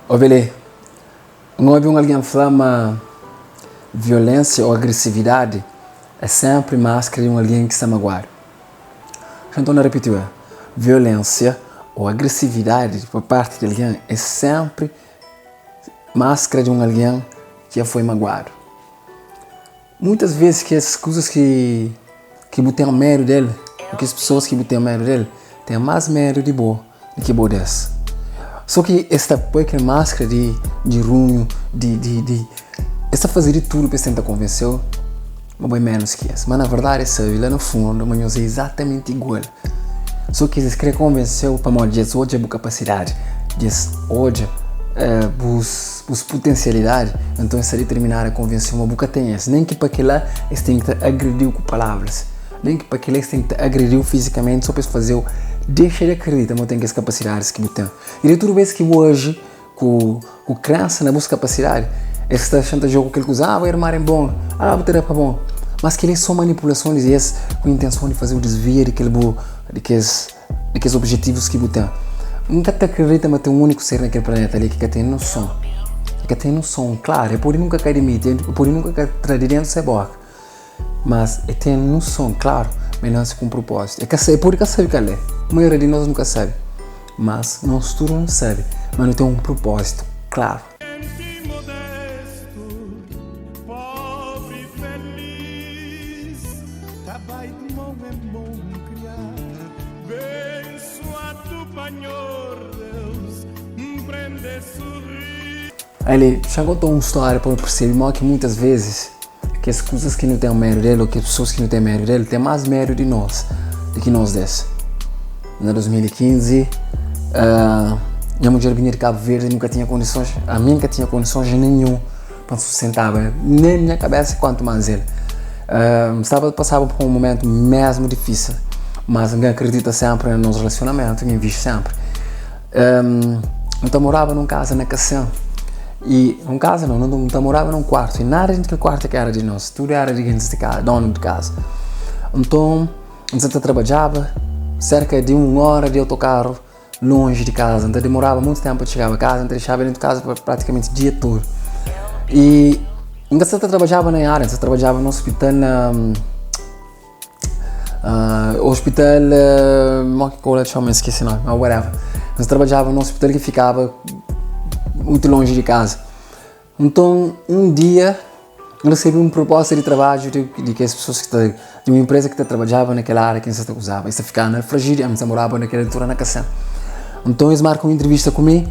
Obi li, N obi un algen fla ma violénsia ô agresividadi é sénpri maskra di un algen ki sta maguadu. Xa N torna ripiti-u, violénsia ô agresividadi pa parti di algen é sénpri maskra di un algen ki dja foi maguadu. Muitas vezes kes kuzas ki ki bu ten medu del, ô kes pesoas ki bu ten medu del, ten más medu di bo di ki bo des. Sô ki es ta poi kel maskra di di runhu, di di di es ta faze di tudu pa es tenta konvense-u ma bo é ménus ki es. Má na verdadi es sabe la na fundu ma nhos é izatamenti igual. Sô ki es krê konvense-u pamodi dja es odja bu kapasidadi, dja es odja bus bus putensialidadi, nton es sta diterminadu a konvense-u ma bu ka ten es. Nen ki pa kel-la es ten ki ta agredi-u ku palavras, nen ki pa kel-la es ten ki ta agredi-u fizikamenti sô pa es faze-u dexa di akredita ma bu ten kes kapasidadis ki bu ten. I di tudu bês ki bu aji ku ku krensa na bus kapasidadi, es ta xantajiau ku kel kuza, ah bu era mara en bon, ah bu ta da pa bon. Mas kel-li é sô manipulason di es ku intenson di faze-u disvia di kel bu di kes di kes objetivus ki bu ten. N ka ta kridita ma ten un úniku ser na kel planeta li ki ka ten noson, ki ka ten noson klaru. El pode nunka ka admiti, el pode nunka ka tra di déntu se bóka, mas el ten noson klaru ma el nase ku un propózitu. El ka sabe, el pode ka sabe kal é, maioria di nos nu ka sabe, mas nos tudu nu sabe ma nu ten un propózitu klaru. Ali, xa konta un stória pa bu persebe modi ki muitas vezis kes kuzas ki nu ten medu del ô kes pesoas ki nu ten medu del ten más medu di nos di ki nos des. Na 2015, nha mudjer binha di Kabu Verdi, nu ka tinha kondisons, ami N ka tinha kondisons ninhun pa N sustentaba nen nha kabesa kuantu más el. N staba ta pasaba pa un momentu mésmu difísil, mas N akredita sénpri na nos relasionamentu, N invisti sénpri. Nu ta moraba nun kaza na Kasén i nun kaza nau, nu ta moraba nun kuartu i nada di kel kuartu ki éra di nos, tudu éra di gentis di kaza, donu di kaza. Nton, N sa ta trabadjaba serka di un óra di otokaru lonji di kaza, N ta dimoraba monti ténpu pa txigaba kaza, N ta dixaba dentu kaza pa pratikamenti dia tudu. I N ka sa ta trabadjaba na ária, N sa ta trabadjaba na ospital na Hospital mo ki kola txoma N skese nomi ma whatever N sa trabadjaba na hospital ki fikaba mutu lonji di kaza nton un dia N resebe un proposta di trabadju di kes pesoas ki ta di un enpresa ki ta trabadjaba na kel ária ki N sa ta uzaba es ta fikaba na Alfragide ami N sa moraba na kel altura na Kasem nton es marka un entrevista ku mi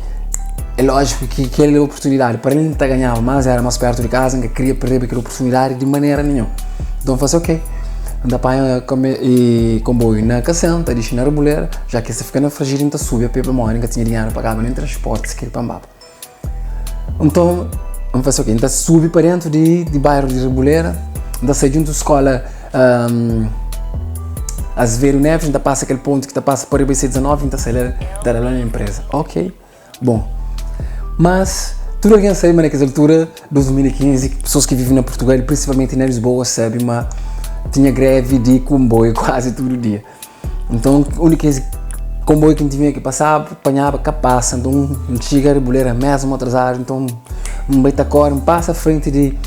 é lójiku ki kel oportunidadi pa alén di N ta ganhaba más éra más pértu di kaza N ka kria perdeba kel oportunidadi di manera ninhun nton N fla si ok N ta panha konboiu na Kasem N ta dixi na Ribulera já ki es ta fika na Fragide N ta subi a pé pamodi N ka tinha dinheru pa pagaba nen transporti si kre pa N baba nton N fla si ok N ta subi pa dentu di bairu di Ribulera N ta sai djuntu skóla Azevedo Neves, N ta pasa kel ponti ki ta pasa pa riba di C19, N ta sai la, ta da la na enpresa. Ok, bon. Mas, tudu algen sabe ma na kes altura, 2015, pesoas ki vive na Purtugal, prinsipalmenti na Lisboa, sabe ma tinha grevi di konboiu kuazi tudu dia. Nton, un di kes konboiu ki N tinha ki pasaba, panhaba ka pasa. Nton, N txiga Ribulera mésmu atrazadu. Nton, N bai ta kóre, N pasa frenti di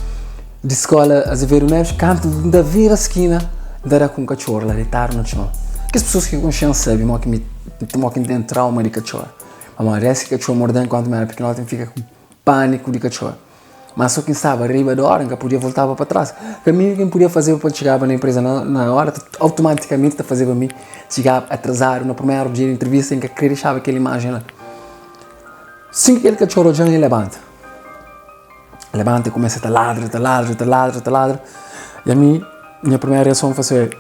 Di skola Azevedo Neves, kantu N ta vira skina, N ta da ku un katxor la detadu na txon. Kes pesoas ki konxe-m sabe mo ki mi, mo ki N ten trauma di katxor. Pamodi es ki katxor morde-m kantu mi éra pikinoti, N fika ku pâniku di katxor. Má sô ki N staba riba di óra, N ka podia voltaba pa tras. Kaminhu ki N podia fazeba pa N txigaba na enpresa na óra, automátikamenti ta fazeba mi txigaba atrazadu na primeru dia di entrevista i N ka krê dexaba kel imajen la. Sin ki kel katxor odja-m, el labanta. Labanta e kumesa ta ladra, ta ladra, ta ladra, ta ladra. I ami, nha primeru reason foi ser,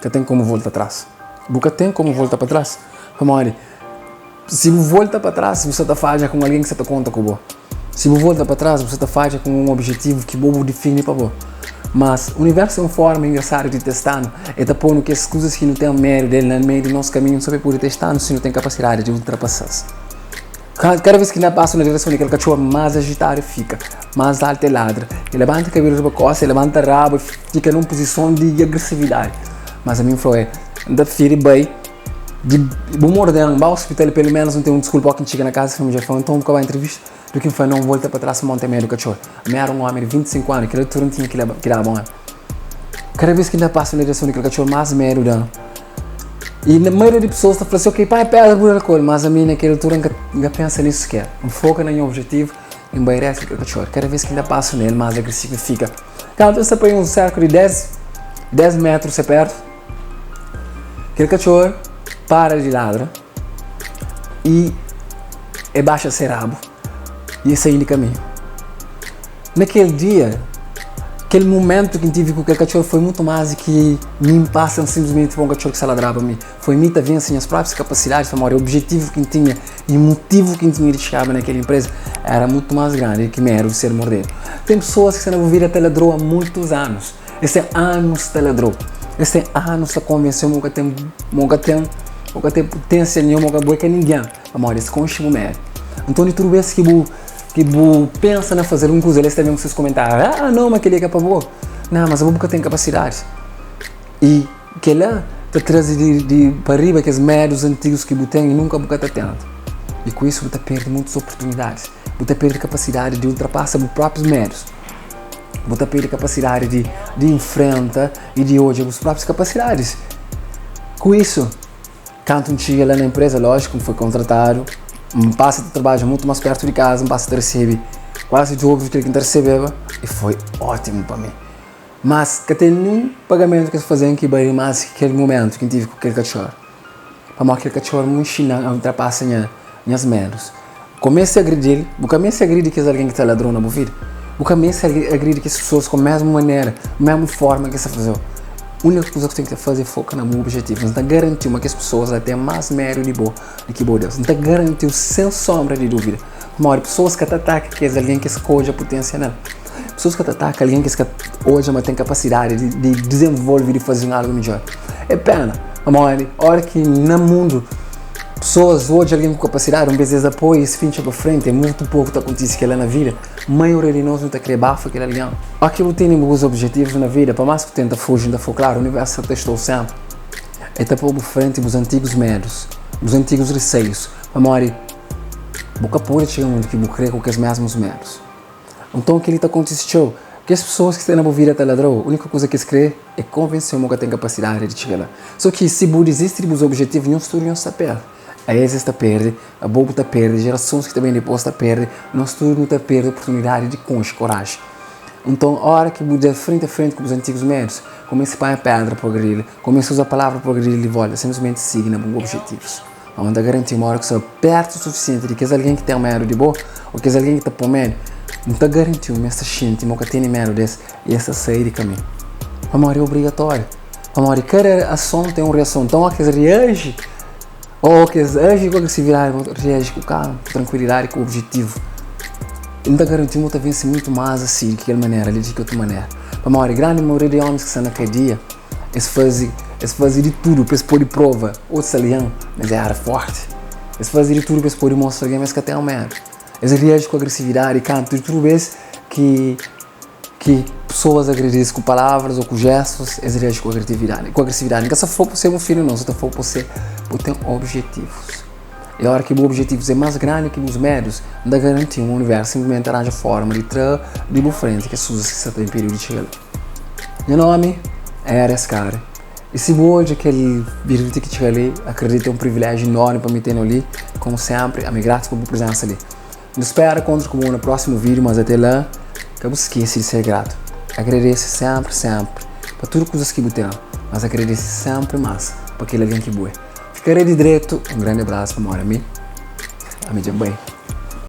ka ten komu volta tras. Bu ka ten komu volta pa tras. Pamodi, si bu volta pa tras, bu sta ta fadja ku un algen ki sta ta konta ku bo. Si bu volta pa tras, bu sta ta fadja ku un objetivu ki bo bu difini pa bo. Mas, universu é un forma engrasadu di testa-nu. El ta pô-nu kes kuzas ki nu ten medu del na meiu di nos kaminhu, so pa el pode testa-nu si nu ten kapasidadi di ultrapasa-s. Kada vez ki na pasa na direson di kel katxor, más ajitadu el fika, más altu el ladra. El labanta kabelu riba kosta, el labanta rabu, el fika na un puzison di agresividadi. Mas ami N fla, N ta prifiri bai. Di bu morden, ba hospital pelo menos N ten un diskulpa óki N txiga na kaza fla mudjer, fla nton bu ka ba entrevista? Du ki N fla, non, volta pa tras pamodi N ten medu katxor. Ami éra un ómi di 25 anu, kel altura N tinha ki daba ómi. Kada bes ki N ta pasa na direson di kel katxor, más medu da-m. I na maioria di pesoas ta fla si, ok, panha pedra bu da-l ku el, mas ami na kel altura N ka pensa nisu siker. N foka na nha objetivu i N bai retu di kel katxor. Kada bes ki N ta pasa na el, más agresivu el fika. Kantu el sta pa un serka di 10, 10 metru se pertu, kel katxor para di ladra i el baxa se rabu i el sai di kaminhu. Na kel dia, kel momentu ki N tive ku kel katxor foi mutu más di ki mi N pasa sinplismenti pa un katxor ki sta ladraba mi. Foi mi ta vense nhas próprias kapasidadis pamodi objetivu ki N tinha i mutivu ki N tinha di txigaba na kel inpreza éra mutu más grandi di ki medu di ser mordedu. Ten pesoas ki sta na bu vida ta ladrou há muitus anus. Es ten anus ta ladrou. Es ten anus ta konvenseu ma bu ka ten, ma bu ka ten, bu ka ten putensia ninhun, ma bu é ka ningen pamodi es konxe bu medu. Nton di tudu bes ki bu ki bu pensa na faze algun kuza, es ta ben ku ses komentáriu, Ah, nau, ma kel-li é ka pa bo. Nau, mas abo bu ka ten kapasidadi. I kel-la ta traze di, di pa riba kes medus antigus ki bu ten i nunka bu ka ta tenta. I ku isu bu ta perde muitus oportunidadis. Bu ta perde kapasidadi di ultrapasa bu próprius medus. Bu ta perde kapasidadi di, di infrenta i di odja bus próprius kapasidadis. Ku isu, Kantu N txiga la na inpreza, lójiku, N foi kontratadu, N pasa ta trabadja mutu más pértu di kaza, N pasa ta resebe kuazi dobru di kel ki N ta resebeba i foi ótimu pa mi. Mas ka ten ninhun pagamentu ki es faze-m ki bali más ki kel momentu ki N tive ku kel katxor. Pamodi kel katxor mu inxina-m a ultrapasa nha nhas medus. Kumesa agridi-l, bu ka meste agridi kes algen ki ta ladrou na bu vida. Bu ka meste agridi kes pesoas ku mesmu manera, mesmu forma ki es ta faze-u. Úniku kuza ki bu ten ki faze é foka na bu objetivu. N ta garanti-u ma kes pesoas la ten más medu di bo di ki bo di es. N ta garanti-u sen sonbra di dúvida. Pamodi pesoas ka ta ataka kes algen ki es ka odja putensia na el. Pesoas ka ta ataka algen ki es ka odja ma ten kapasidadi di dizenvolve, di faze un algu midjór. É pena, pamodi óras ki na mundu. Pesoas odja algen ku kapasidadi, un bes es apoia, es fintxa pa frenti, é mutu poku ta kontise kel-la na vida. Maioria di nos nu ta kre bafa kel algen. Óki bu tene bus obijetivus na vida, pa más ku tenta fuji, N ta fla-u klaru, universu ta testa-u sénpri. El ta pô-u bu frenti bus antigus medus, bus antigus riseius, pamodi bu ka pode txiga undi ki bu kre ku kes mesmus medus. Nton kel-li ta kontise txeu. Kes pesoas ki sta na bu vida ta ladra-u, úniku kuza ki es kre é konvense-u ma bu ka ten kapasidadi di txiga la. Sô ki si bu dizisti di bus obijetivu, nhos tudu nhos ta perde. Aes es ta perde, abo bu ta perde, jerasons ki ta ben dipôs ta perde, nos tudu nu ta perde oportunidadi di konxe koraji. Nton, óra ki bu da frenti a frenti ku bus antigus medus, kumesa panha pédra pa agredi-l, kumesa uza palavra pa agredi-l di volta, sinplismenti sigi na bu obijetivus. Má N ta garanti-u ma óra ki bu sta pértu sufisienti di kes algen ki ten medu di bo ô kes algen ki ta pô medu, N ta garanti-u ma es ta xinti ma bu ka tene medu di es i es ta sai di kaminhu. Pamodi é obrigatóriu. Pamodi kada ason ten un reason. Nton, óras ki es reaji, ô ki es aji ku agresividadi, bu ta reaji ku kalma, ku trankuilidadi, ku objetivu. N ta garanti-u ma bu ta vense mutu más asi di ki kel manera li, di ki otu manera. Pamodi grandi maioria di ómis ki sta na kadia, Es faze, es faze di tudu pa es pode prova otus algen ma es éra fórti. Es faze di tudu pa es pode mostra algen ma es ka ten medu. Es reaji ku agresividadi kantu di tudu bês ki ki pesoas agredi-s ku palavras ô ku gestus, es reaji ku agretividadi, ku agresividadi. N ka sta fla-u pa ser un filhu, nau, N sta fla-u pa ser, pa ten objetivus. I óras ki bu objetivus é más grandi ki bus medus, N ta garanti-u ma universu sinplismenti ta ranja fórma di tra di bu frenti kes kuzas ki sta ta inpidi-u di txiga la. Nha nomi é Arias Kari i si bu odja kel vídiu ti ki txiga li, akredita é un priviléjiu enormi pa mi tene-u li. Komu sénpri, ami gratu pa bu prizensa li. Nu spera kontra ku bo na prósimu vídiu, mas ate la, ka bu skese di ser gratu. Agradese sénpri, sénpri pa tudu kuzas ki bu ten, mas agradese sénpri más pa kel algen ki bu é. Fika rei di dretu, un grandi abrasu pamodi ami, ami dja bai.